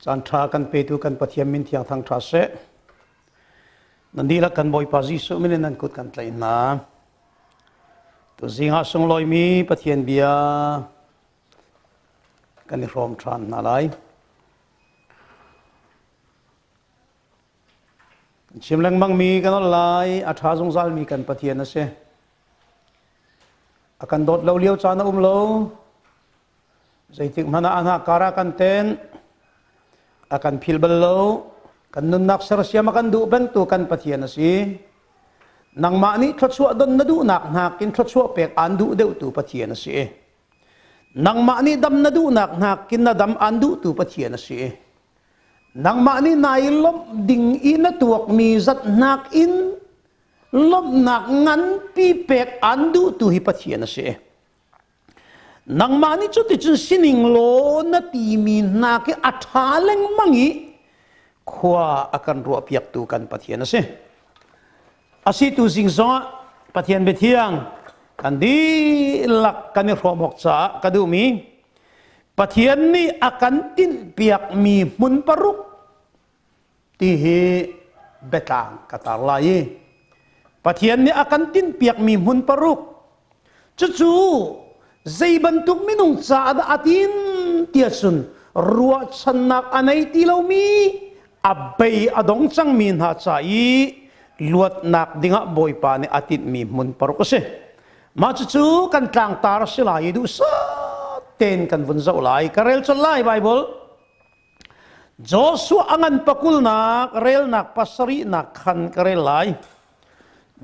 Caan ṭha kan petu kan Pathian min thiang thang ṭha seh. Nan dihlak kan Bawipa Jesuh min in nan kut kan tlaih hna. Tuzing ah sunglawimi Pathian bia kan i hrawm ṭhan hna lai. Kan chim lengmangmi kan ol lai, a ṭha zungzalmi kan Pathian a si. A kan dawt lo lio caan a um lo. Zeitik hmanh ah a hnakkar ah kan ten, a kan phil bal lo. Kan nunnak sersiam a kan duh pengtu kan Pathian a si. Nangmah nih thluachuah don na duhnak nakin thluachuah pek aan duh deuhtu Pathian a si. Nangmah nih dam na duhnak nakin na dam aan duhtu Pathian a si. Nangmah nih nai lawmh ding i na tuakmi zat nakin lawmhnak nganpi pek aan duhtu hi Pathian a si. Nangmah nih cuticun sining law na timi hna khi a ṭha lengmang i khua a kan ruahpiaktu kan Pathian a si. Asi tu zing zongah Pathian biathiang kan dihlak kan i hrawm awk caah ka duhmi Pathian nih a kan tinhpiakmi hmun paruk ti hi biatlang ka tar lai i Pathian nih a kan tinhpiakmi hmun paruk cucu zei bantuk minung caah dah a tin tiah cun ruahchannak a nei ti lomi a bei a dong cangmi hna ca i luatnak dingah Bawipa nih a tinhmi hmun paruk a si. Mah cucu kan tlangtar a si lai i duhsah tein kan vun zoh lai. Ka rel colh lai Bible. Joshua a ngan pakulnak relnak pasarihnak khan ka rel lai.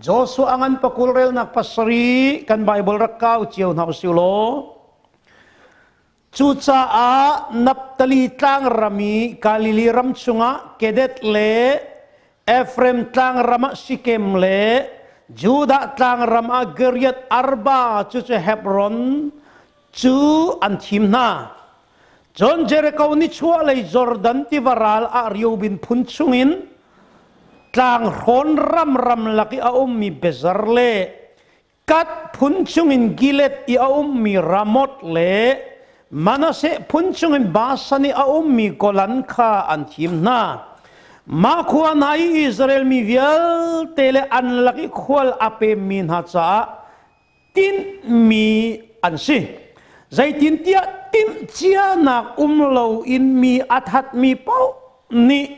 Joshua a ngan pakul relnak pasarih kan Bible rak kau cio hna usih law. Cucaah Naphtali tlangram i Galilee ram chungah Kedet le Ephraim tlangram ah Sikem le Judah tlangram ah Geriath Arba cucu Hebron cu an thim hna. Cun Jericho nichuahlei Jordan tiva ral ah Reuben phun chungin tlanghrawn ram ramlak i a ummi Bezer le Gad phun chungin Gilead i a ummi Ramoth le Manasseh phun chungin Bashan i a ummi Golan kha an thim hna. Mah khua hna i Israel mi vialte le an lak i khual a pemmi hna caah tinhmi an si. Zeitintiah timhcianak um loin mi a thatmi paoh nih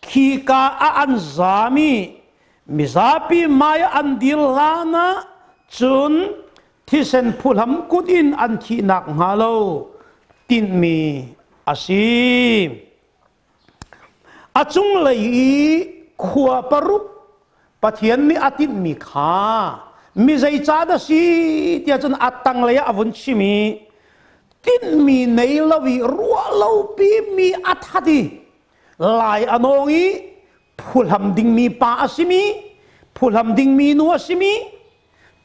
khika ah an zaam i mizapi hmai ah an dir hlanah cun thisen phuhlam kut in an thihnak hnga lo tinhmi a si. A cunglei i khua paruk Pathian nih a tinhmi kha mi zeicah dah si tiah cun a tanglei ah a vun chim i tinhmi nei lo i ruah lopi mi a that i lai a nawng i phuhlam dingmi pa a simi phuhlam dingmi nu a simi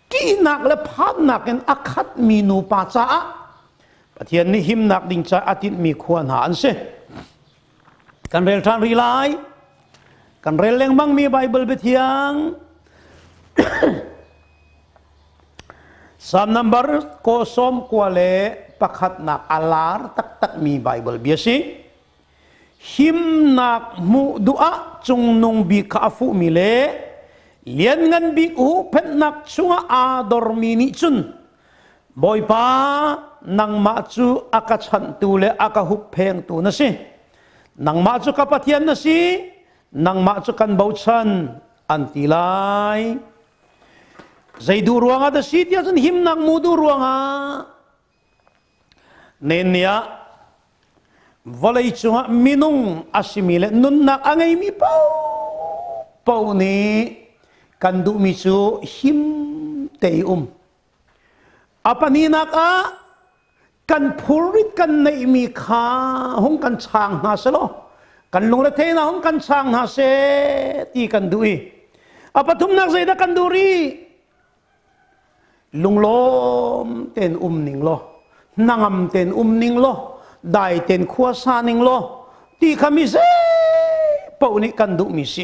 ṭihnak le phannak in a khatmi nupa caah Pathian nih himnak ding caah a tinhmi khua hna an si. Kan rel ṭhan rih lai. Kan rel lengmangmi Baibal biathiang Psalm number ko sawm kua le pakhatnak a lar taktakmi Baibal bia si. Himnak hmuh duh ah cungnung bik kha a fuhmi le lianngan bik huhphenhnak chungah aa dormi nih cun Bawipa nangmah cu a ka chanhtu le a ka hupphengtu na si. Nangmah cu ka Pathian na si, nangmah cu kan bochan an ti lai. Zei duh ruangah dah si tiah cun himnak mu duh ruangah Nen ah vawlei cungah minung a simi le nunnak a ngeimi paohpaoh nih kan duhmi cu him te i um. A pahnihnak ah kan phurrit kan neihmi kha hung kan chaang hna selaw kan lungretheihnak hung kan chaang hna seh ti kan duh i a pathumnak zeidah kan duh rih? Lunglawm tein um ning law, hnangam tein um ning law, dai tein khua sa ning law, ti kha mi zei paoh nih kan duhmi si.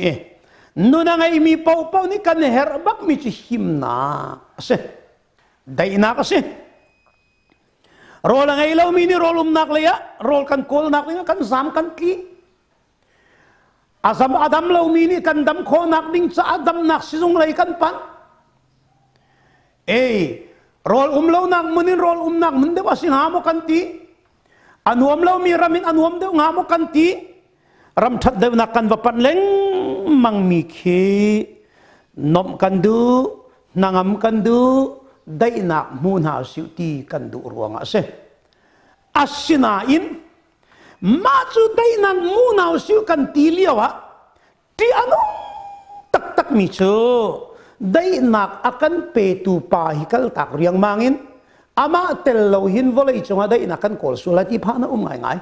Nun a ngeimi paohpaoh nih kan herh bakmi cu himnak a si. Daihnak a si. Rawl a ngei lomi nih rawl umnak lei ah rawl kan kawlnak ding ah kan zam kan tli. Azam a dam lomi nih kan dam khawhnak ding caah damnak sizung lei kan panh. Ei, rawl um lonak mun in rawl umnak mun deuh a si hnga maw kan ti? A nuam lomi ram in a nuam deuh hnga maw kan ti? Ram ṭhat deuhnak kan va panh lengmang mi khi nomh kan duh, hnangam kan duh, daihnak hmu hna usih ti kan duh ruangah a si. Asinain mah cu daihnak hmu hna usih kan ti lio ah ṭih a nung taktakmi cu daihnak a kan petu pa hi kaltak riangmang in amah tel lo hin vawlei cungah daihnak kan kawl sual lai ti phan a um ngaingai.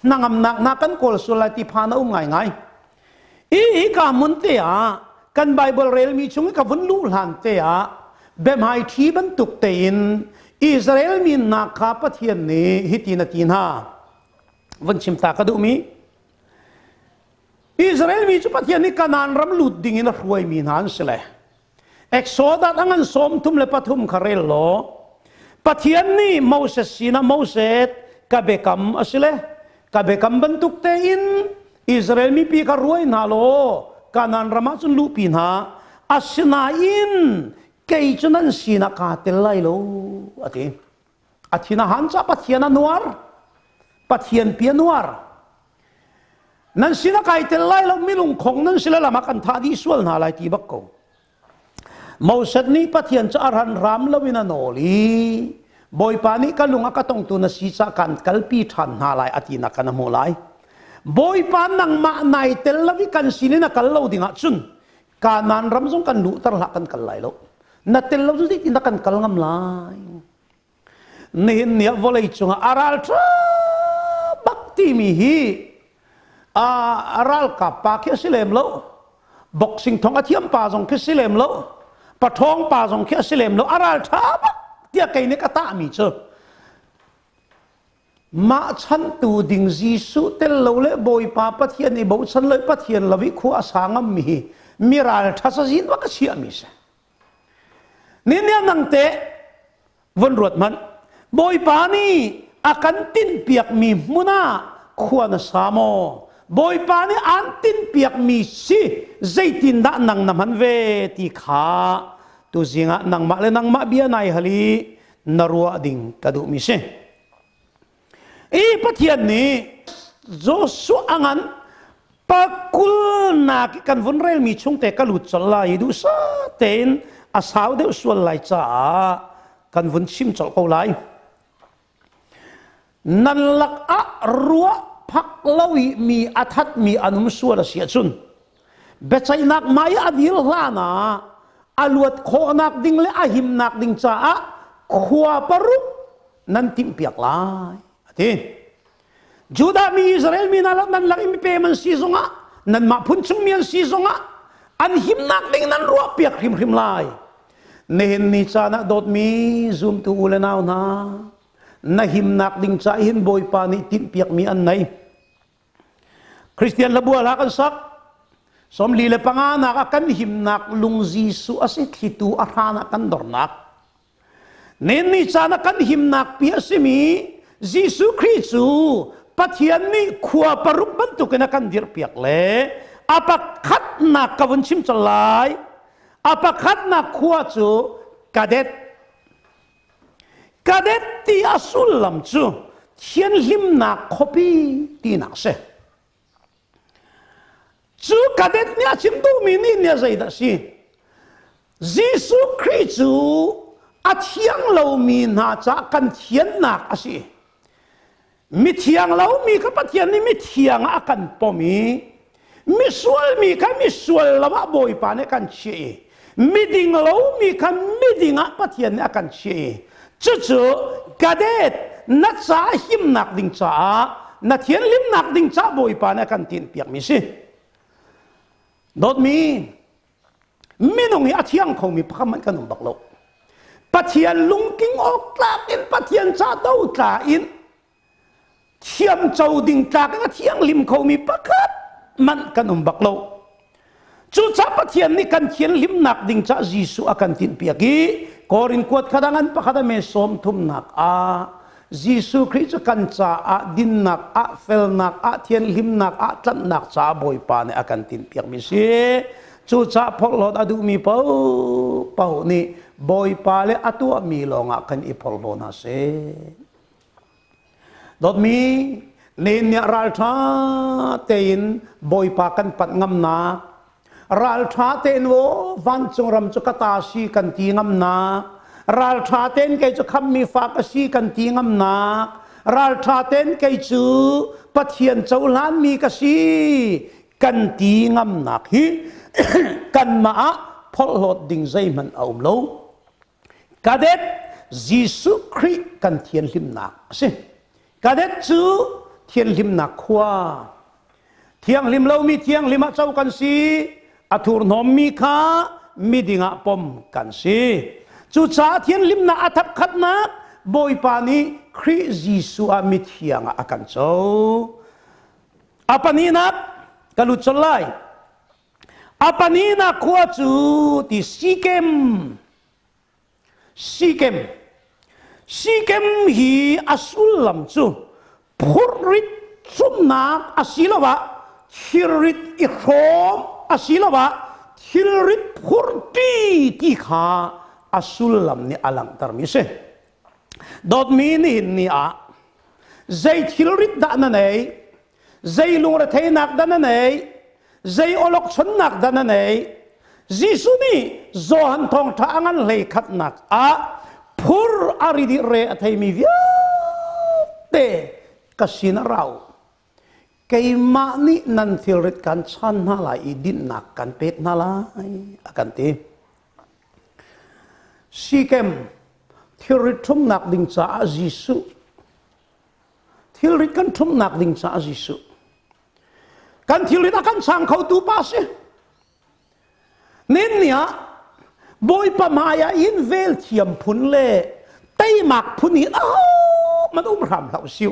Hnangamnak na kan kawl sual lai ti phan a um ngaingai. Hi hika hmun te ah kan Bible relmi chung i ka vun luh hlan te ah biahmai ṭhi bantuk tein Israel mi hna kha Pathian nih hitin a ti hna. Vun chim ta ka duhmi Israel mi cu Pathian nih Kanaan ram lut ding in a hruaimi hna an si le Exodus a ngan 33 kha rel law Pathian nih Moses sinah Moses ka biakam a si le ka biakam bantuk tein Israel mipi kha ruai hna law Kanaan ram ah cun luhpi hna asinain kei cu nan sinah kaa tel lai lo a ti. A thin a han ca Pathian a nuar Pathian pi a nuar nan sinah kai tel lai lo minung khong nan si le lam ah kan thah dih sual hna lai ti bak ko Moses nih Pathian cu a ran ram lo in a nawl i Bawipa nih ka lung a ka tongtu na si ca kan kalpi ṭhan hna lai a ti nak kan hmuh lai Bawipa nangmah nai tel lo i kan sin in a kal lo dingah cun Kanaan ram zong kan luhter hlah kan kal lai lo na tel lo cu zeitin dah kan kal ngam lai nihin ni ah vawlei cungah a ral ṭha bak timi hi a ralkap pa khi a si lem lo boxing thong a thiam pa zong khi si lem lo paṭhawng pa zong khi a si lem lo a ral ṭha bak tiah kei nih ka tahmi cu mah chantu ding Jesuh tel lo le Bawipa Pathian i bochan lo Pathian lo i khua a sa ngammi hi mi ral ṭha sazin va ka chiahmi si Ni nang te von ruat hmanh. Bawipa nih a kan tinhpiakmi hmun ah khua na sa maw? Bawipa nih aan tinhpiakmi si zeitindah nang na hman ve ti kha tuzing ah nangmah le nangmah bia nai hal i na ruah ding ka duhmi si. I Pathian nih Joshua a ngan pakul nak kan vun relmi chung te ka lut colh lai i duhsah tein a sau deuh sual lai caah kan vun chim colh ko lai. Nan lak ah ruah phak lo i mi a that mi an um sual a si ahcun biaceihnak mai a dir hlan ah a luat khawhnak ding le a himnak ding caah khua paruk nan timhpiak lai a ti. Judah mi Israel mi hna nan lak i mipem an si zongah nanmah phun chungmi an si zongah an himnak ding nan ruahpiak hrimhrim lai. Nihin ni caan ah dawtmi zumtu u le nau hna na himnak ding ca hin Bawipa nih tinhpiakmi an nei. Christian hlabua hla kan sak 45 nak ah kan himnak lung Jesuh a si thlitu a hran ah kan dornak Nen ni caan ah kan himnak pi a simi Jesuh Khrih cu Pathian nih khua paruk bantukin a kan dirhpiak le a pakhatnak ka vun chim colh lai. A pakhatnak khua cu Kadet. Kadet ti a sullam cu thianhlimnak khuapi tinak a si. Cu kadet nih a chim duhmi nih nih zeidah a si? Jesuh Khrih cu a thiang lomi hna caah kan thiannak a si. Mithiang lomi kha Pathian nih mithiang ah a kan pom i misual mi kha misual lo ah Bawipa nih a kan chiah i miding lomi kha miding ah Pathian nih a kan chiah i cucu kadet na ca himnak ding caah na thianhlimnak ding caah Bawipa nih a kan tinhpiakmi si. Dawtmi, minung hi a thiang khomi pakhat hmanh kan um bak lo. Pathian lungking awk tlak in Pathian ca do tla in thiamco ding tlak in a thianghlim khomi pakhat manh kan um bak lo. Cucaah Pathian nih kan thianhlimnak ding caah Jesuh a kan tinhpiak i Korin kuat kha dang an pakhat a me sawm thumnak ah. Jesuh Khrih cu kan caah dinnak ah, felnak ah, thianhlimnak ah, tlanhnak caah Bawipa nih a kan tinhpiakmi si. Cucaah phorhlawt a duhmi paohpaoh nih Bawipa le a tuahmi lawngah kan i phorhlaw hna seh. Dawtmi, nen nih ralṭha tein Bawipa kan panh ngamnak, ralṭha tein wo vancung ram cu ka ta si kan ti ngamnak, ralṭha tein kei cu khammi fa ka si kan ti ngamnak, ralṭha tein kei cu Pathian cohlanmi ka si kan ti ngamnak hi kanmah ah phorhlawt ding zeihmanh a um lo. Kadet Jesuh Khrih kan thianhlimnak a si. Kadet cu thianhlimnak khua. Thianghlim lomi thianghlim ah co kan si. A thurhnawmmi kha miding ah pom kan si. Cucaah thianhlimnak a thapkhatnak Bawipa nih Khrih Jesuh ah mithiang ah a kan co. A pahnihnak ka lut colh lai. A pahnihnak khua cu ti Sikem. Sikem. Sikem hi a sullam cu phurrit cumnak asiloah thilrit i hrawm asiloah thilrit phurṭi ti kha a sullam nih a langhtermi a si. Dawtmi nihin ni ah zei thilrit dah na nei? Zei lungretheinak dah na nei? Zei awlokchonnak dah na nei? Jesuh nih Johan thawngṭha a ngan hlei khatnak ah phur a ri dih re a theimi vialte ka sin a rau. Keimah nih nan thilrit kan chan hna lai i dinhnak kan pek hna lai a kan ti. Sikem thilrit ṭhumnak ding caah Jesuh thilrit kan ṭhumnak ding caah Jesuh kan thilrit a kan chang khotu pa si nin ni ah Bawipa hmai ah in vel thiam phun le teimak phun hi aho man um hram hlah usih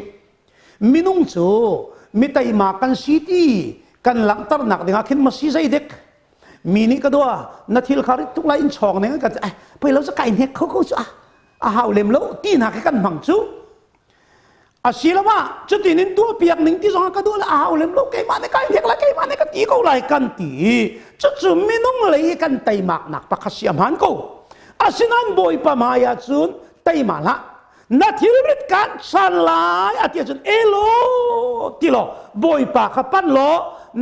minung cu mi teima kan si ti kan langhternak dingah khin ma si zei dek mi nih ka dua na thil kha rit tuk lai in chawng ning kan ai pei lo cu kai hnek kho ko cu a a hau lem lo ti hna khi kan hmang cu asiloah cutin in tuah piak ning ti zong ka duh la a hau lem lo keimah nih kai hnek lai keimah nih ka ti ko lai kan ti cucu minung lei kan teimak nak pakhat si a hmaan ko asinain bawipa hmai ah cun teima hlah na thilrit kan chan lai a ti ahcun elo ti law bawipa kha pan law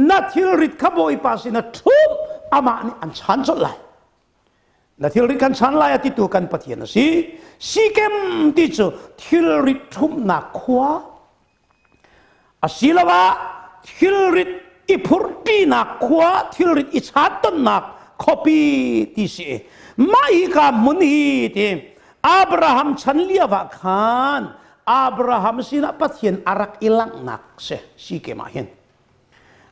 na thilrit kha bawipa sin a ṭhum amah nih an chan colh lai na thilrit kan chan lai a titu kan pathian a si sikem ti cu thilrit ṭhumnak khua asiloah thilrit i phurhṭinak khua thilrit i chan tonnak khuapi ti si mah hi ka hmun hi ti Abraham chan lio ah khan Abraham sinah Pathian a rak i langhnak si Sikem ah hin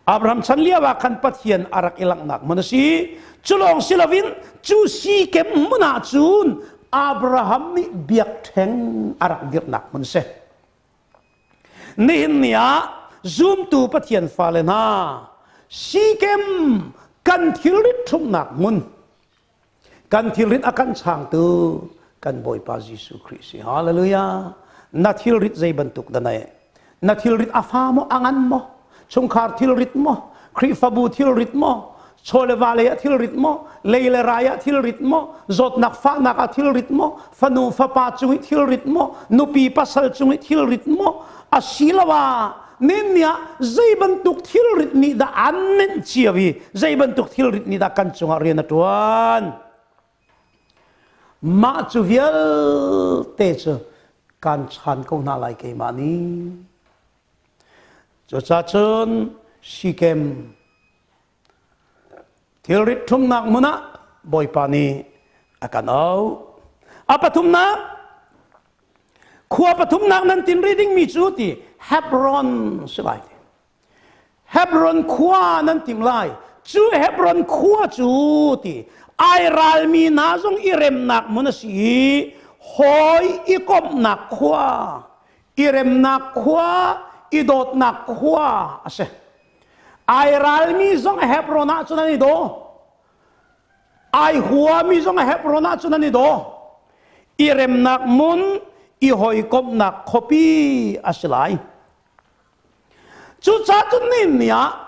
Abraham chan lio ah khan Pathian a rak i langhnak hmun a si cu lawng si loin cu Sikem hmun ah cun Abraham nih biakṭheng a rak dirhnak hmun si Nihin ni ah zumtu Pathian fale hna Sikem kan thilrit ṭhumhnak hmun kan thilrit a kan changtu kan Bawipa Jesuh Khrih si. Hallelujah. Na thilrit zei bantuk dah na Na thilrit a fa maw a ngan maw? Chungkhar thilrit maw? Khrihfabu thilrit maw? Chawleva lei ah thilrit maw? Lei le rai ah thilrit maw? Zawtnak fahnak ah thilrit maw? Fanu fapa cung i thilrit maw? Nupi pasal cung i thilrit maw? Asiloah nin ah zei bantuk thilrit nih dah an nenh cio i zei bantuk thilrit nih dah kan cungah rian a ṭuan? Mah cu vialte cu kan chan ko hna lai keimah nih. Cucaah cun Sikem thilrit ṭhumnak hmun ah Bawipa nih a kan auh. A pathumnak, khua pathumnak nan tin rih dingmi cu ti Hebron si lai ti. Hebron khua nan tim lai. Cu Hebron khua cu ti ai ralmi hna zong i remnak hmun a si i hawi i komhnak khua i remnak khua, i dawtnak khua a si. Ai ralmi zong Hebron ah cun an i daw. Ai huami zong Hebron ah cun an i daw. I remnak mun, i hawikomhnak khuapi a si lai. Cucaah cun ni ah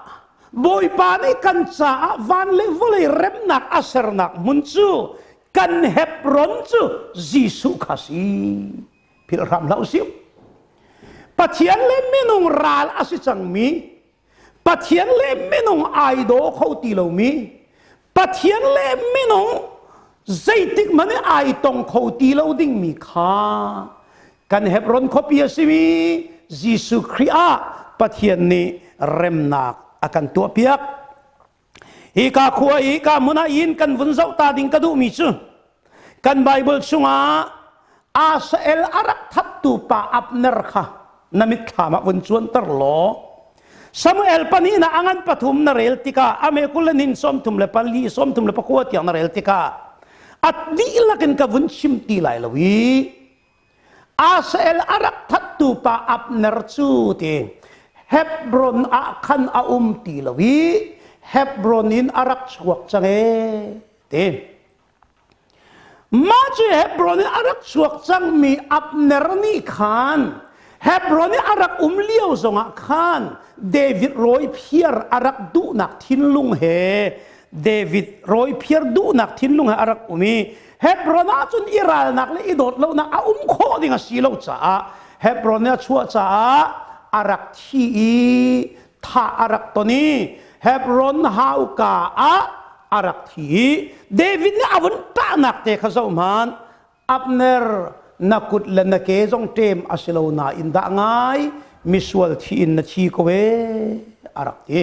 Bawipa nih kan caah van le vawlei remnak a sernak hmun cu kan Hebron cu Jesuh kha si. Philh hram hlah usih. Pathian le minung ral a si cangmi, Pathian le minung ai daw kho ti lomi, Pathian le minung zeitik hmanh i ai tong kho ti lo dingmi kha kan Hebron khuapi a simi Jesuh Khrih ah Pathian nih remnak a kan tuahpiak. Hi ka khua i ka hmun ah in kan vun zoh ta ding ka duhmi cu kan Bible chungah Asael a rak thattu pa Abner kha na mitthlam ah vun cuanter law Samuel pahnih na angan pathum na rel tikah ame kul le nin 34 39 tiang na rel tikah a dihlak in ka vun chim ti lai lo i Asael a rak thattu pa Abner cu ti Hebron ah khan a um ti lo i Hebron in a rak chuak cang ee ti. Mah cu Hebron in a rak chuak cangmi Abner nih khan Hebron i a rak um lio zongah khan David rawi phiar a rak duhnak thinlung he David rawi phiar duhnak thinlung he a rak um i Hebron ah cun i ralnak le i dawt lonak a um khawh ding a si lo caah Hebron i a chuah caah a rak thi i thah a rak ton i Hebron hauka ah a rak thi i David nih a vun ṭahnak te kha zoh hmanh. Abner, na kut le na ke zong ṭem a si lo nain dah ngai misual thi in na thi ko ee a rak ti.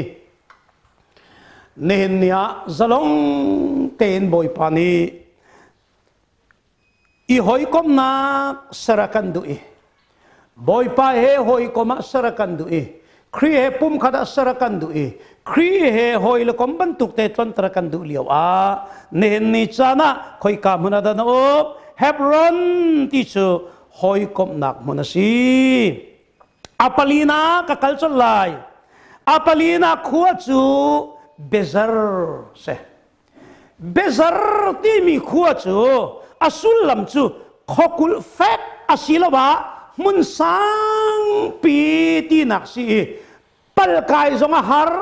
Nihin ni ah zalong tein Bawipa nih i hawikomhnak ser a kan duh i Bawipa he hawikom ah ser a kan duh i Khrih he pumkhat ah ser a kan duh i Khrih he hawi le kom bantuk te tlonter a kan duh lio ah nihin ni caan ah khoika hmun ah dah na um? Hebron ti cu hawikomhnak hmun a si. A palina ka kal colh lai. A palina khua cu Bezer si. Bezar timi khua cu a sullam cu khuakulh fek asiloah hmun sangpi tinak si i palkai zong a har.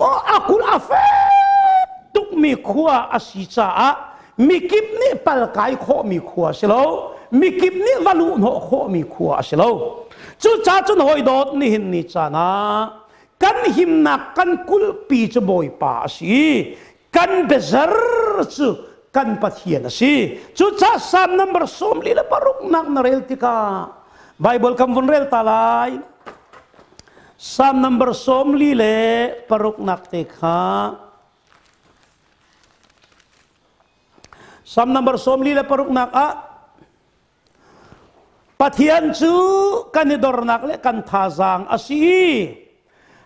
A kulh a fek tukmi khua a si caah mikip nih palkai khawhmi khua a si lo. Mikip nih va luh hnawh khawhmi khua a si lo. Cucaah cun hawi dawt nihin ni caan ah Kan himnak kan kulhpi cu Bawipa a si. Kan biazer cu kan Pathian a si. Cucaah Psalm number 46 nak na rel tikah Bible kan vun rel ta lai. Psalm number 46 nak te kha Psalm number 46 nak ah Pathian cu kan i dornak le kan thazaang a si i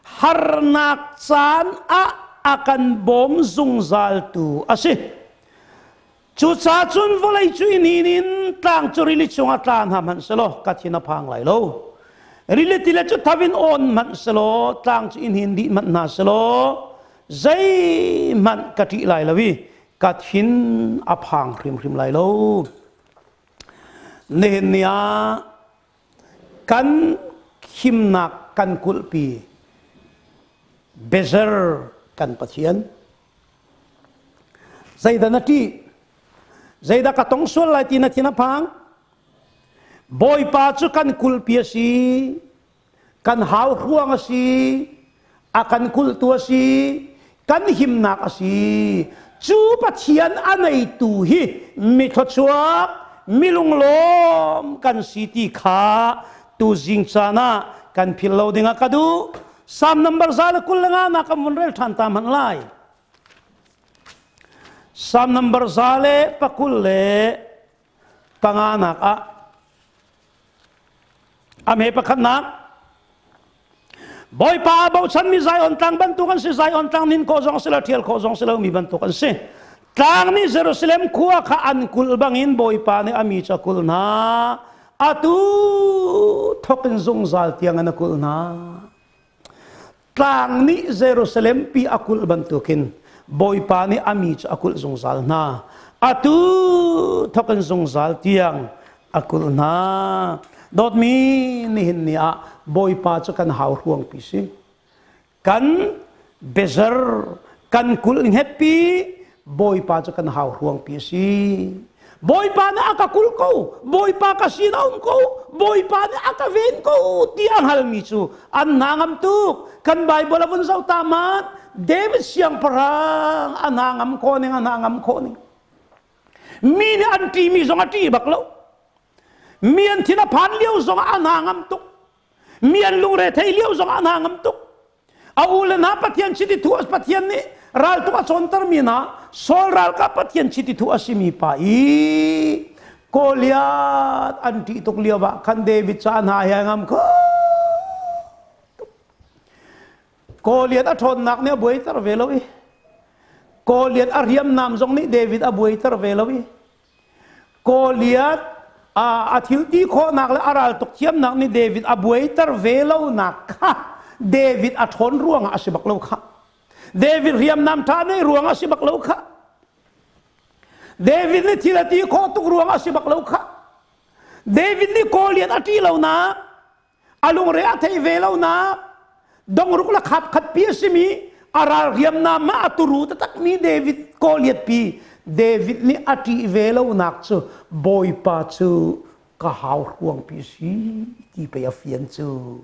harnak caan ah a kan bawm zungzaltu a si. Cucaah cun vawlei cu i hnin in tlang cu rili cungah tla hna hmanh selaw ka thin a phang lai lo. Rili tile cu tho in awn hmanh selaw tlang cu i hnin dih hmanh hna selaw zeihmanh ka ṭih lai lo i ka thin a phang hrimhrim lai lo. Nihin ni ah kan himnak kan kulhpi Bezer kan Pathian. Zeidah na ṭih? Zeidah ka tong sual lai ti na thin a phang? Bawipa cu kan kulhpi a si. Kan hau hruang a si, a kan kulhtu a si, kan himnak a si. Cu Pathian a neitu hi mi thluachuak, mi lunglawm kan si ti kha tuzing caan ah kan philh lo ding ah ka duh. Psalm number 125 nak kan vun rel ṭhan ta hmanh lai. Psalm number 125 nak ah A hme pakhatnak Bawipa a bochanmi Zion tlang bantuk an si. Zion tlang nin khawh zong si lo, ṭhial khawh zong si lo mi bantuk an si. Tlang nih Jerusalem khua kha an kulh bangin Bawipa nih a mi cu a kulh hna. Atu thawk in zungzal tiang in a kulh hna. Tlang nih Jerusalem pi a kulh bantukin Bawipa nih a mi cu a kulh zungzal hna. Atu thawk in zungzal tiang. A kulh hna. Dawtmi nihin ni ah Bawipa cu kan hau ruangpi si. Kan bezer kan kulh hngetpi Bawipa cu kan hau ruangpi a si. Bawipa nih a ka kulh ko, Bawipa ka sin a um ko, Bawipa nih a ka ven ko ti a hngalmi cu an hna ngam tuk. Kan Bible a vun zoh ta mat David siangpahrang a hna ngam khawh ning a hna ngam khawh ning. Mi nih an ṭihmi zong a ṭih bak lo. Mi an thin a phan lio zong ah a hna ngam tuk. Mi an lungre thei lio zong ah a hna ngam tuk. A u le hna Pathian chiti thu Pathian nih raltuk a cawnter mi hna Saul ralkap Pathian chiti thu a simi pa i Goliath an ṭih tuk lio ah khan David ca hna he ngam kho Goliath a ṭhawnnak nih a buaiter ve lo i Goliath a hriamnam zong nih David a buaiter ve lo i Goliath a thil ti khawhnak le a raltuk thiamnak nih David a buaiter ve lonak kha David a ṭhawn ruangah a si bak lo kha. David hriamnam ṭha nei ruangah a si bak lo kha. David nih thil a ti khawh tuk ruangah a si bak lo kha. David nih Goliath a ṭih lonak a lungre a thei ve lo nak dongruk le khap khat pi a simi a ral hriamnam ah a turu taktakmi David Goliath pi David nih a ṭih ve lo nak cu Bawipa cu ka hau hruang pi si ti pei a fian cu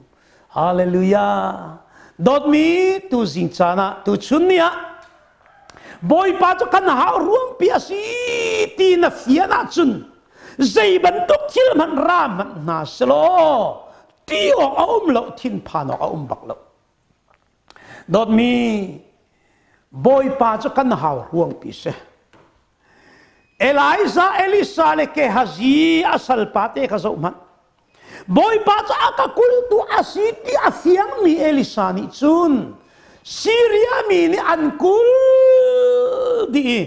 Hallelujah dawtmi tu zing caan ah tu chun ni ah Bawipa cu kan hau ruang pi a si ti na fian ahcun zei bantuk thil hmanh ra hmanh hna selaw ṭih awk a um lo thinphan awk a um bak lo dawtmi bawipa cu kan hau ruangpi si Elijah Elisa le Gehazi a salpa te kha zoh hmanh Bawipa cu a ka kultu a si ti a fiangmi Elisa nih cun Siria mi nih an kul dih i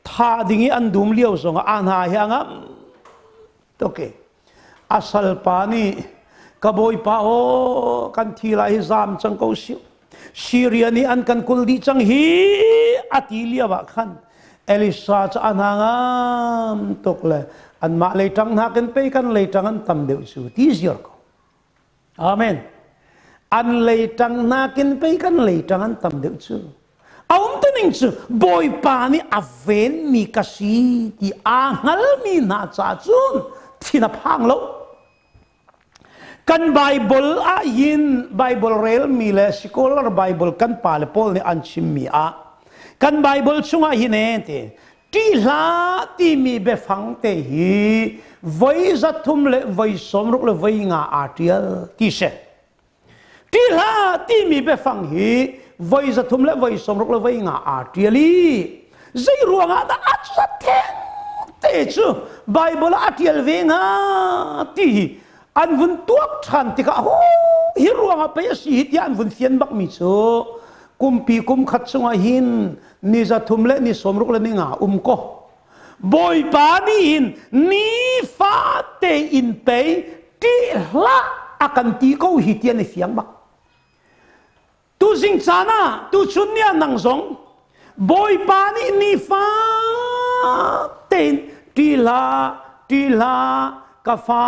thah ding i an dum lio zongah a hna hi a ngam tuk i a salpa nih ka bawipa aw kan thi lai hi zaam cang ko sih Siria nih an kan kul dih cang hi a ti lio ah khan Elisa cu a hna ngam tuk le anmah lei ṭang nakin pei kan lei ṭang an tam deuh cu ti ziar ko. Amen. An lei ṭang nakin pei kan lei ṭang an tam deuh cu. A umtuning cu Bawipa nih a venmi ka si ti aa hngalmi hna caah cun thin a phang lo. Kan Bible ah hin Bible relmi le scholar Bible kan pale pawl nih an chimmi ah kan Bible chungah hin e ti ṭih hlah timi biafang te hi voi 300 le voi 60 le voi 5 aa ṭial ti si. Ṭih hlah timi biafang hi voi 300 le voi 60 le voi 5 aa ṭial i zei ruangah dah a theng te cu Bible ah a ṭial ve hnga ti hi an vun tuak ṭhan tikah hi ruangah pei a si hi tiah an vun fian bakmi cu kumpi kum khat chungah hin ni 300 le ni 60 le ni 5 um ko Bawipa nih hin nifate in pei ṭih hlah a kan ti ko hi ti an i fiang bak. Tuzing caan ah tuchun ni ah nang zong Bawipa nih nifa tein ṭih hlah, ṭih hlah, ka fa,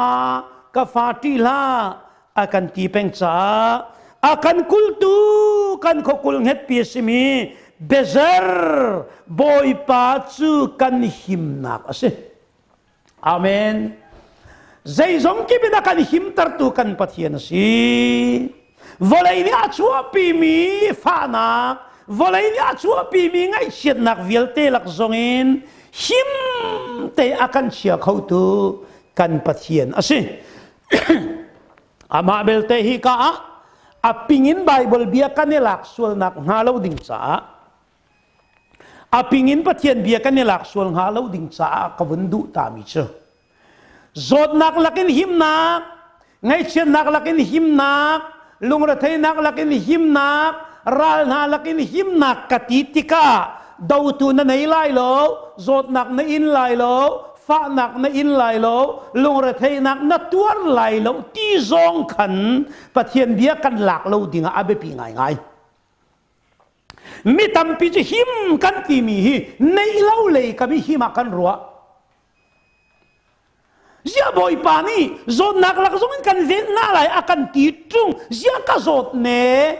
ka fa ṭih hlah a kan ti peng caah a kan kultu kan khuakul hngetpi a simi Bezer Bawipa cu kan himnak a si. Amen. Zeizong kip in a kan himtertu kan Pathian a si. Vawlei nih a chuahpimi fahnak, vawlei nih a chuahpimi ngaihchiatnak vialte lak zongin him te a kan chia khotu kan Pathian a si. Amah belte hi ka ah a ping in Bible bia kan i lak sualnak hnga lo ding caah a ping in Pathian bia kan i lak sual hnga lo ding caah ka vun duh tami cu zawtnak lakin himnak ngaihchiatnak lakin himnak lungretheihnak lakin himnak ral hna lakin himnak ka ti tikah dotu na nei lai lo zawtnak na in lai lo fahnak na in lai lo lungretheihnak na tuar lai lo ti zong khan Pathian bia kan lak lo dingah a biapi ngaingai. Mi tampi cu him kan timi hi neih lo lei kam i him ah kan ruah. Zia Bawipa nih zawtnak lak zong in kan ven na lai a kan ti ṭung. Zia ka zawt ne.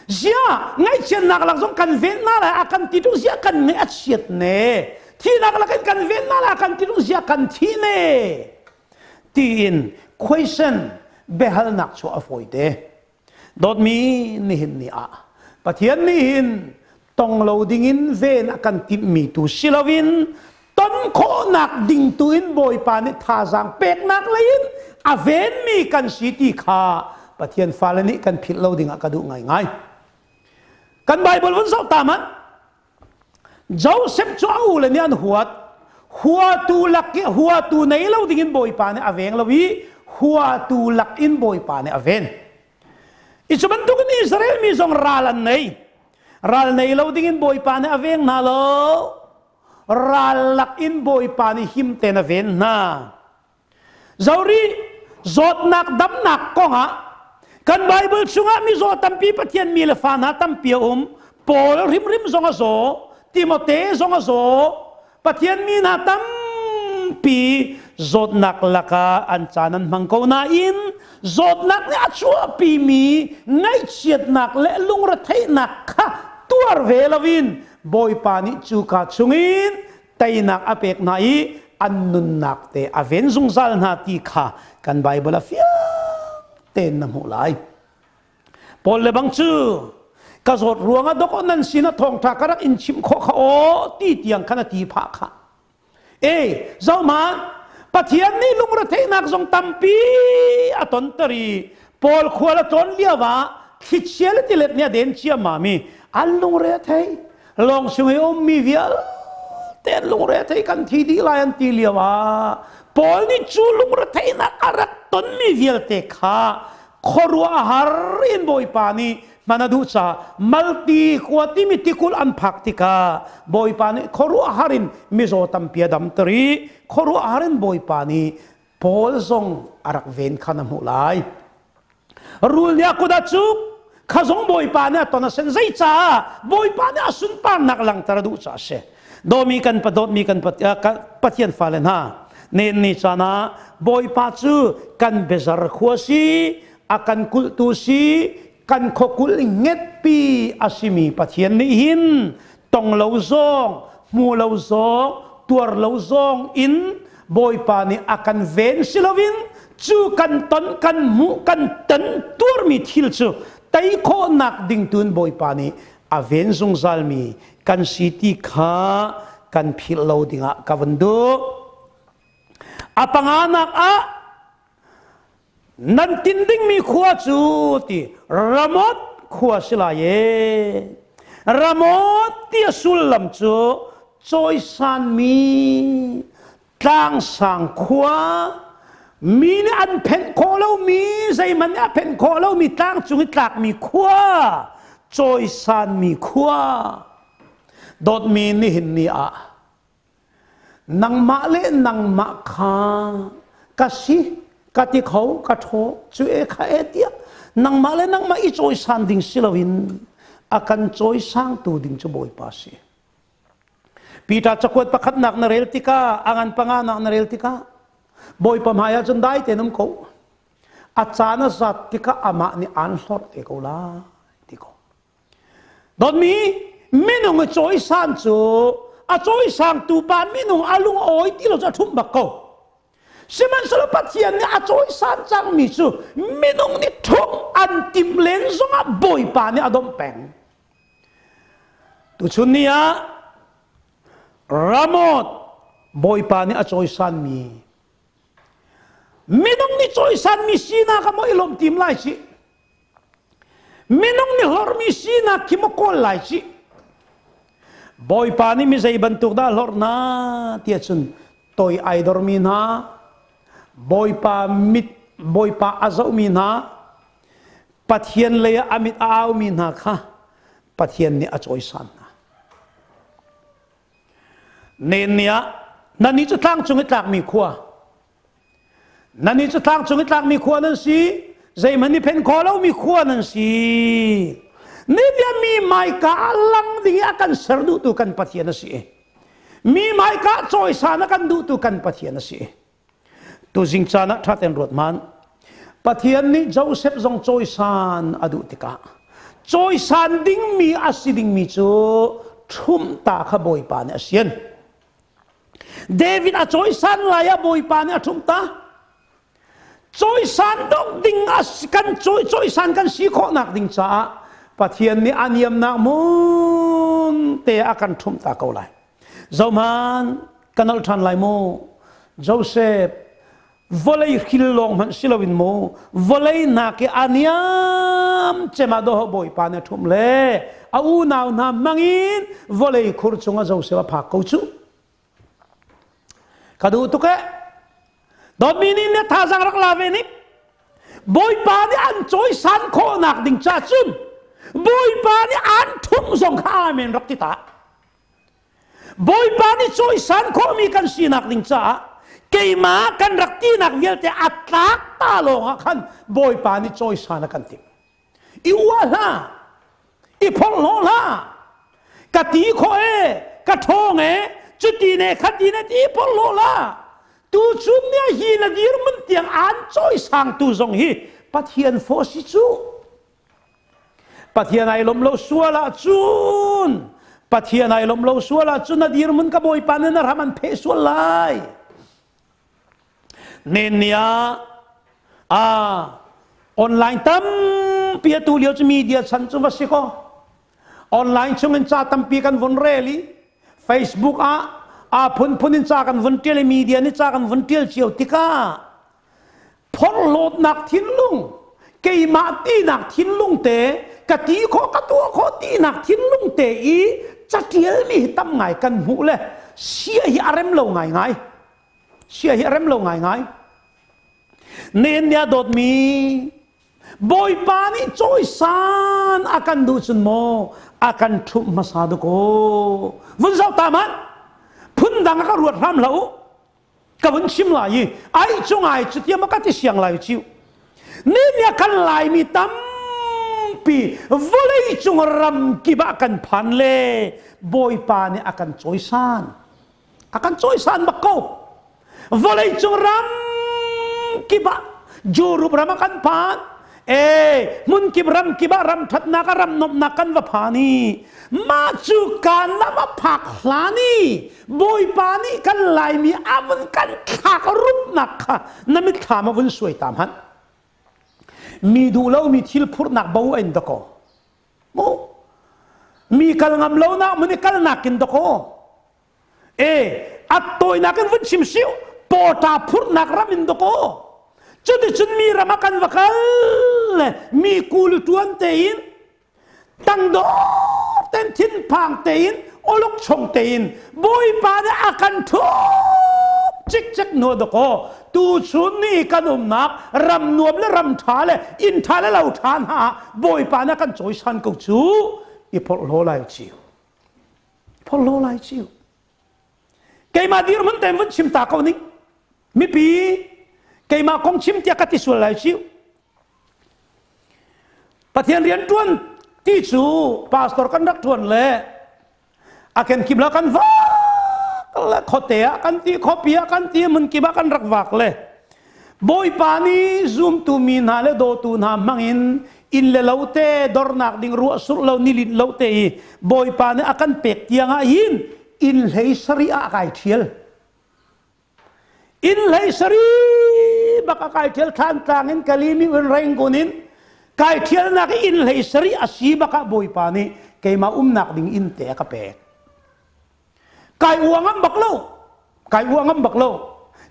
Zia ngaihchiatnak lak zong kan ven na lai a kan ti ṭung. Zia kan ngaih a chiat ne. Thihnak lak in kan ven na lai a kan ti ṭung. Zia kan thi ne. Tiin question biahalnak chuah a fawi te. Dawtmi nihin ni ah Pathian nih hin tong lo dingin ven a kan timhmi tu si loin ton khawhnak ding tu in Bawipa nih thazaang peknak lei in a venmi kan si ti kha Pathian fale nih kan philh lo dingah ka duh ngaingai. Kan Bible vun zoh ta man Joseph cu a ule nih an huat. Huatu lak i huatu nei lo dingin Bawipa nih a veng lo i huatu lak in Bawipa nih a ven. I cu bantukin Israel mi zong ral an nei. Ral nei lo dingin Bawipa nih a veng hna lo. Ral lak in Bawipa nih him tein a ven hna. Zori zawtnak damnak kongah kan Bible chungah mizaw tampi Pathian mi le fa hna tampi a um. Paul hrimhrim zong a zaw, Timote zong a zaw. Pathian mi hna tampi zawtnak lakah an caan an hmang ko nain zawtnak nih a chuahpimi ngaihchiatnak le lungretheihnak kha tuar ve loin Bawipa nih cuka chungin teinak a pek hna i an nunnak te a ven zungzal hna ti kha kan Bible a fiang tein na hmuh lai. Paul le bang cu ka zawt ruangah dok nan sin ah thawngṭha ka rak in chimh khawh kha aw ti tiang khan a ti phah kha. E zohman Pathian nih lungretheihnak zong tampi a tonter i Paul khual a tlawn lio ah thlichia le tilet nih a den ciammam i an lungre a thei. Lawng chung i ummi vialte an lungre thei kan thi dih lai an ti lio ah Paul nih cu lungretheihnak a rak tonmi vialte kha khuaruahhar in Bawipa nih hman a duh caah Malti khua timi tikulh an phak tikah Bawipa nih khuaruahhar in mizaw tampi a damter i khuaruahhar in Bawipa nih Paul zong a rak ven kha na hmuh lai. Rul nih a kut a cuk, kha zong Bawipa nih a ton a sen. Zeicah? Bawipa nih a sunparnak langhter a duh caah a si. Dawmi kan dawtmi kan Pathian fale hna, nen ni caan ah Bawipa cu kan biazar khua si, a kan kulhtu si, kan khuakulh ngetpi a simi Pathian nih hin tong lo zong, hmu lo zong, tuar lo zong in Bawipa nih a kan ven si loin cu kan ton, kan hmuh, kan ton tuarmi thil cu tei khawhnak ding tun Bawipa nih a ven zungzalmi kan si ti kha kan philh lo dingah ka van duh. A panganak ah Nan tin dingmi khua cu ti Ramoth khua si lai e. Ramoth ti a sullam cu cawisanmi tlangsang khua mi nih an phenh khawh lomi zeihmanh nih a phenh khawh lomi tlang cung i tlakmi khua cawisanmi khua dawtmi nihin ni ah Nangmah le nangmah kha ka si, ka ti kho, ka ṭhaw, cu e kha e tiah nangmah le nangmah i cawisan ding si loin a kan cawisangtu ding cu Bawipa a si. Peter cakuat pakhatnak na rel tikah, a ngan panganak na rel tikah, Bawipa hmaiah cun dai tein um ko. A caan a zat tikah amah nih aan hlorh te ko lai ti ko. Dawtmi minung i cawisan cu a cawisangtu pa minung a lung a awi ti lo cu a ṭhumh bak ko. Sihmanhsehlaw Pathian nih a cawisan cangmi cu minung nih ṭhumh an timh len zongah Bawipa nih a domh peng. Tuchun ni ah Ramoth Bawipa nih a cawisanmi minung nih cawisanmi sinak ah maw i lawm tim lai ci Minung nih hlorhmi sinak khi maw kawl lai cih. Bawipa nih mi zei bantuk dah hlorh hna tiah cun toi ai dormi hna, Bawipa mit Bawipa a zohmi hna, Pathian lei ah a mit a aumi hna kha Pathian nih a cawisan hna. Nen ni ah nannih cu tlang cung i tlakmi khua Nannih cu tlang cung i tlakmi khua nan si, zeihmanh i phen khawh lomi khua nan si. Nibia mi hmaika ah lang ding i a kan ser duhtu kan Pathian a si. Mi hmaika cawisan a kan duhtu kan Pathian a si. Tuzing caan ah ṭha tein ruat hmanh. Pathian nih Joseph zong cawisan a duh tikah cawisan dingmi a si dingmi cu ṭhumhta kha Bawipa nih a sian. David a cawisan lai ah Bawipa nih a ṭhumhta. Cawisan dok ding a kan cawi cawisan kan si khawhnak ding caah Pathian nih a niamnak mun te a kan ṭhumhta ko lai. Zohman kan al ṭhan lai mu. Joseph vawlei hril lawng hmanh si loin mu vawlei nak i a niam cem ah dawh Bawipa nih a ṭhumh le a unau hna hmangin vawlei khur chungah Joseph a phak ko cu. Ka duh tuk eh. Dawtmi nih na thazaang rak la ve nik. Bawipa nih an cawisan khawhnak ding ca cun Bawipa nih an ṭhumh zong kha amen rak ti ta. Bawipa nih cawisan khawhmi kan sinak ding caah keimah kan rak tinak vialte a tlak ta lawngah khan Bawipa nih cawisan a kan timh. I uah hlah, i phorhlaw hlah, ka ti khawh e, ka ṭhawng e, cuti ne khati ne ti phorhlaw hlah. Tu chun nih hi na dirhmun tiang aan cawisangtu zong hi Pathian fawh si cu. Pathian ai lawm lo sual ahcun Pathian ai lawm lo sual ahcun na dirhmun ka Bawipa nih na ram an pheh sual lai. Nen ni ah a online tampi atu lio cu media chan cu va si ko. Online chung in ca tampi kan vun rel i Facebook ah a phunphun in ca kan vun tial i media nih ca kan vun tial cio tikah phorhlawtnak thinlung keimah tinak thinlung te ka ti khawh ka tuah khawh tinak thinlung te i catialmi hi tam ngai kan hmuh le sia hi a rem lo ngai ngai sia hi a rem lo ngai ngai nen nia dawtmi Bawipa nih cawisan a kan duh cun maw a kan ṭhumh hmasa duk aw vun zoh ta man phundang a ka ruat hram hlah u Ka vun chim lai i ai cu ngai cu tiah ma ka ti siang lai ciu. Ni nia kan Laimi tampi vawlei cung ram kip ah kan phan le Bawipa nih a kan cawisan. A kan cawisan bak ko. Vawlei cung ram kip ah Europe ram ah kan phan. E hmunkip ramkip ah ram ṭhatnak ah ram nuamhnak kan va phan i mah cu kaan na va phak hlan i Bawipa nih kan Laimi a vun kan thlak rupnak kha na mitthlam a vun suai ta hmanh. Mi duh lomi thil phurhnak bo in dakaw. Mu mi kal ngam lonak mun i kalnak in dakaw. E a tawinak in vun chim siu pawṭa phurhnak ram in dakaw. Cuticun mi ram ah kan va kal le mi kul ṭuan tein tangdor ten thinphang tein olok chong tein Bawipa nih a kan ṭhup cikcek hnu dakaw tu chun ni kan umnak ram nuam le ram ṭha le inn ṭha le lo ṭha hna ah Bawipa nih a kan cawisan ko cu i phorhlaw lai ciu phorhlaw lai ciu keimah dirhmun tein vun chim ta ko ning mipi keimah kong chim tiah ka ti sual lai ciu Pathian rian ṭuan ti cu pastor kan rak ṭuan le a kenkip la kan vak le khuate ah kan ti khuapi ah kan ti hmunkip ah kan rak vak le Bawipa nih zumtu mi hna le dawtu hna hmangin inn le lo te dornak ding ruah surh lo nilin lo te i Bawipa nih a kan pek tiang ah hin inn hlei sarih ah kai ṭhial. Inn hlei sarih bak a kai ṭhial Thlantlang in Kalimi in Rangoon in kai ṭhialnak i inn hlei sarih a si bak ah Bawipa nih keimah umnak ding inn te a ka pek. Kai uangam bak lo. Kai uangam bak lo.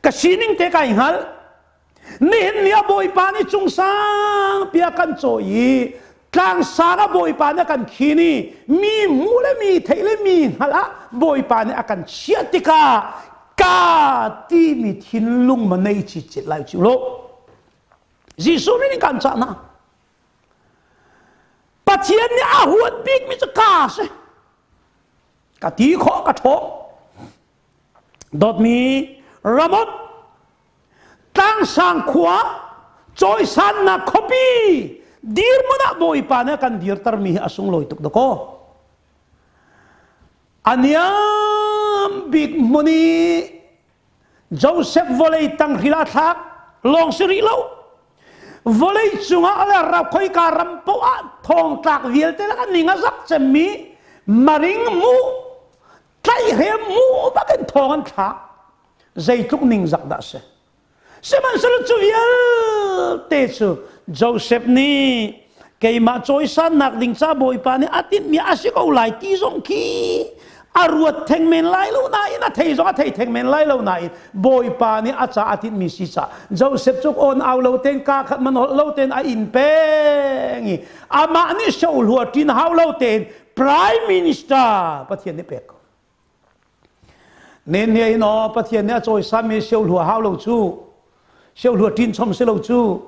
Ka sining te kai hngal. Nihin ni a Bawipa nih cung sangpi a kan cawi i tlangsang a Bawipa nih a kan khin i mi hmu le mi theih le mi hngalh ah Bawipa nih a kan chiah tikah ka timi thinlung ma nei cicet lai cu lo. Jesuh nih kan cah hna. Pathian nih a huat bikmi cu ka si. Ka ti khawh ka ṭhawng. Dawtmi Ramot Tlangsang khua cawisannak khuapi dirhmun ah Bawipa nih a kan dirtermi hi a sunglawi tuk dakaw. A niam bik hmun i Joseph vawlei tang hril a thlak lawng si rih lo. Vawlei cungah le khoika ram poah ah thongtlak vialte lakah ning a zak cemmi maring mu tlaihhrem mu bakin thong an thlak. Zeitluk ningzak dah si. Sihmanhsehlaw cu vialte cu Joseph nih keimah cawisannak ding ca Bawipa nih a tinhmi a si ko lai ti zong khi a ruat theng men lai lo nain a thei zong a thei theng men lai lo nain Bawipa nih a ca a tinhmi si ca Joseph cu on au lo ten ka khat man holh lo ten a in peng i amah nih sohlua ṭin hau lo tein Prime Minister Pathian nih pek ko. Nen nia in aw Pathian nih a cawisami siohlua hau lo cu siohlua ṭin chom si lo cu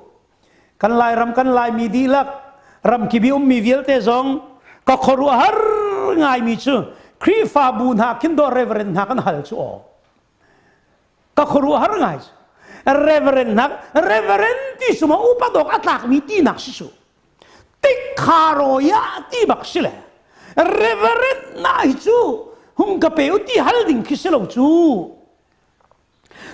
kan Lairam kan Laimi dihlak ramkip i ummi vialte zong ka khuaruahhar ngaimi cu Khrihfabu hna khin dawh reverend hna kan hal cu aw ka khuaruahhar ngai cu reverend hna reverend ti suma upa dawk a tlakmi tinak si su Tikharoya ti bak si le reverend na hi cu hung ka pe u ti hal ding khi si lo cu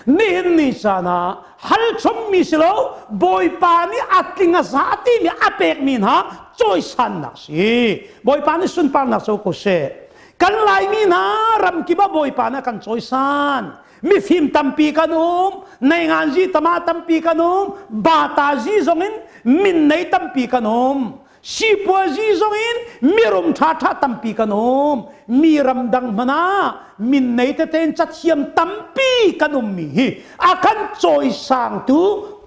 nihin ni caan ah hal chommi si lo bawipa nih a tling a za timi a pekmi hna cawisannak si bawipa nih sunparnak co ko seh kan laimi hna ramkip ah bawipa nih a kan cawisan mifim tampi kan um neinganzi tama tampi kan um bata zi zong in min nei tampi kan um sipuazi zong in mirum ṭha ṭha tampi kan um mi ramdang hmanh ah min nei tete in cathiam tampi kan ummi hi a kan cawisangtu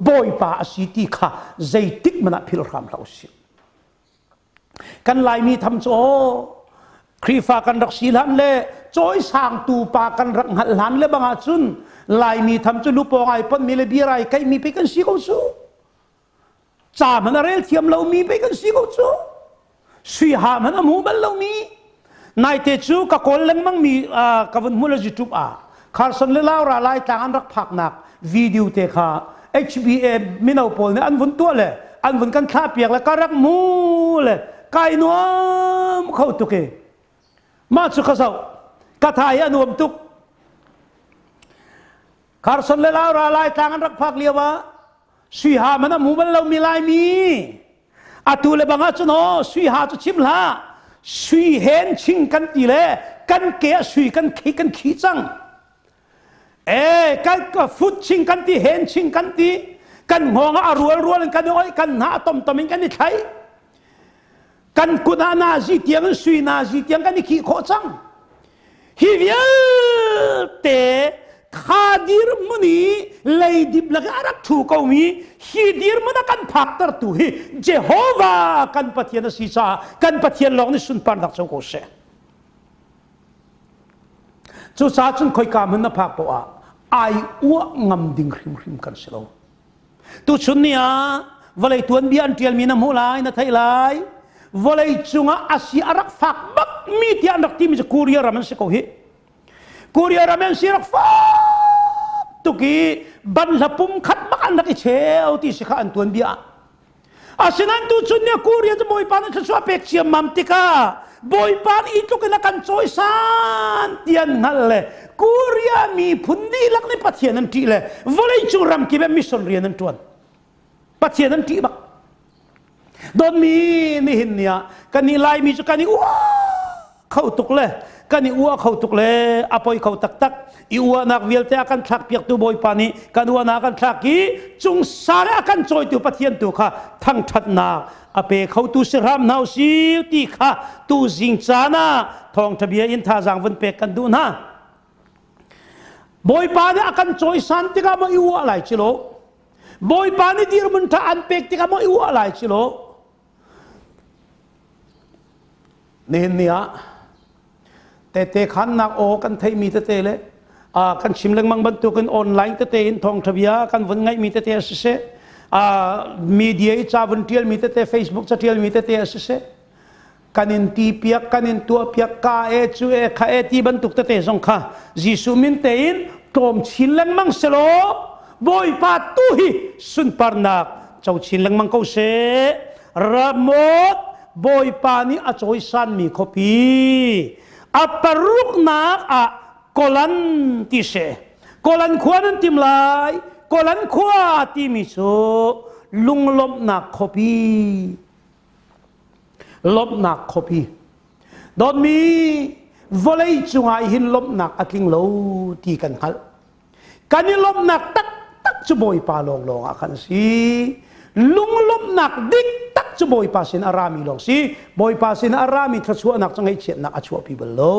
bawipa a si ti kha zeitik hmanh ah philh hram hlah usih Kan Laimi tham cu aw Khrihfa kan rak si hlan le cawisangtu pa kan rak hngalh hlan le bang ahcun Laimi tham cu lupawng ai ponmi le bia ai kaihmi pei kan si ko cu. Ca hmanh a rel thiam lomi pei kan si ko cu. Sui ha hmanh a hmu bal lomi. Naite cu ka kawl lengmang mi ka vun hmu le YouTube ah Carson le Laura Laitlang an rak phaknak video te kha HBA mino pawl nih an vun tuah le an vun kan thlah piak le ka rak mu le kai nuam kho tuk i mah cu ka zoh ka tha hi a nuam tuk Carson le Laura Laitlang an rak phak lio ah sui ha man a hmu bal lomi Laimi atu le bang ahcun aw sui ha cu chim hlah sui hen ching kan ti le kan ke ah sui kan khi kan khi cang e kan fut ching kan ti hen ching kan ti kan hngawng ah a rual rual in kan i oih kan hna a tom tom in kan i thlai kan kut ah nazi tiang in sui nazi tiang kan i khih khawh cang hi vialte kha dirhmun i leidip lak i a rak ṭhu komi hi dirhmun a kan phaktertu hi Jehovah kan Pathian a si caah kan Pathian lawng nih sunparnak co ko seh. Cucaah cun khoika hmun na phak poah ai uah ngam ding hrimhrim kan si lo. Tuchun ni ah vawlei tuanbia an ṭialmi na hmuh lai, na theih lai. Vawlei cungah a si a rak fak bakmi tiah an rak timi cu Korea ram an si ko hi. Korea ram an si rak fak tuk i banhla pum khat bak an rak i cheu ti si kha an tuanbia ah. Asinain tuchun ni ah Korea cu Bawipa nih thluachuah pek ciammam tikah Bawipa nih i tluk in a kan cawisan ti an hngalh le Korea miphun dihlak nih Pathian an ṭih le vawleicung ramkip ah mission rian an ṭuan. Pathian an ṭih bak. Dawtmi nihin ni ah kan i Laimi cu kan i uah kho tuk le kan i uah kho tuk le a poi kho taktak i uahnak vialte a kan thlak piaktu Bawipa nih kan uahnak a kan thlak i cung sang a kan cawitu Pathian tu kha thangṭhatnak a pe khotu si hram hna usih ti kha tu zing caan ah thawngṭha bia in thazaang vun pek kan duh hna. Bawipa nih a kan cawisan tikah maw i uah lai ci lo Bawipa nih dirhmun ṭha an pek tikah maw i uah lai ci lo Nihin ni ah tete khannak aw kan theihmi tete le kan chim lengmang bantukin online tete in thawngṭha bia kan vun ngaihmi tete a siseh media i ca vun ṭialmi tete Facebook ca ṭialmi tete a siseh kan in ti piak kan in tuah piak ka e cu e kha e ti bantuk tete zong kha Jesuh min tein tlawm chin lengmang selaw Bawipa tu hi sunparnak co chin lengmang ko seh Ramot Bawipa nih a cawisanmi khuapi a paruknak ah Golan ti si. Kolan khua nan tim lai. Kolan khua timi cu lunglawmhnak khuapi. Lawmhnak khuapi. Dawtmi vawlei cungah hin lawmhnak a tling lo ti kan hngalh. Kan i lawmhnak taktak cu Bawipa lawnglawng ah khan a si. Lunglawmhnak dik tak cu Bawipa sin a rami lawng si. Bawipa sin a rami thluachuahnak cu ngaihchiatnak a chuahpi bal lo.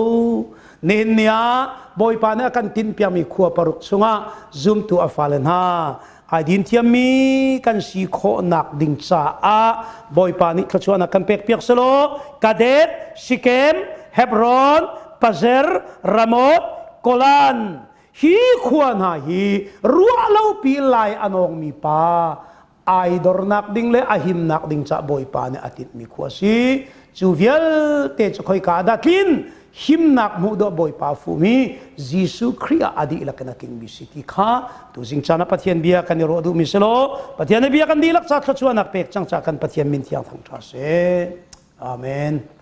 Nihin ni ah Bawipa nih a kan tinhpiakmi khua paruk chungah zumtu a fale hna ai din thiammi kan si khawhnak ding caah Bawipa nih thluachuahnak kan pekpiak selaw Kadet, Sikem, Hebron, Pazer, Ramoth, Golan hi khua hna hi ruah lopi lai a nawngmi pa ai dornak ding le a himnak ding ca Bawipa nih a tinhmi khua si. Cu vialte cu khoika dah tlin himnak hmuh dawh Bawipa fumi Jesuh Khrih ah a dihlak in a tlingmi si ti kha tuzing caan ah Pathian bia kan i ruah duhmi si law Pathian bia kan dihlak ca thluachuahnak pek cang ca kan Pathian min thiang thangṭha seh. Amen.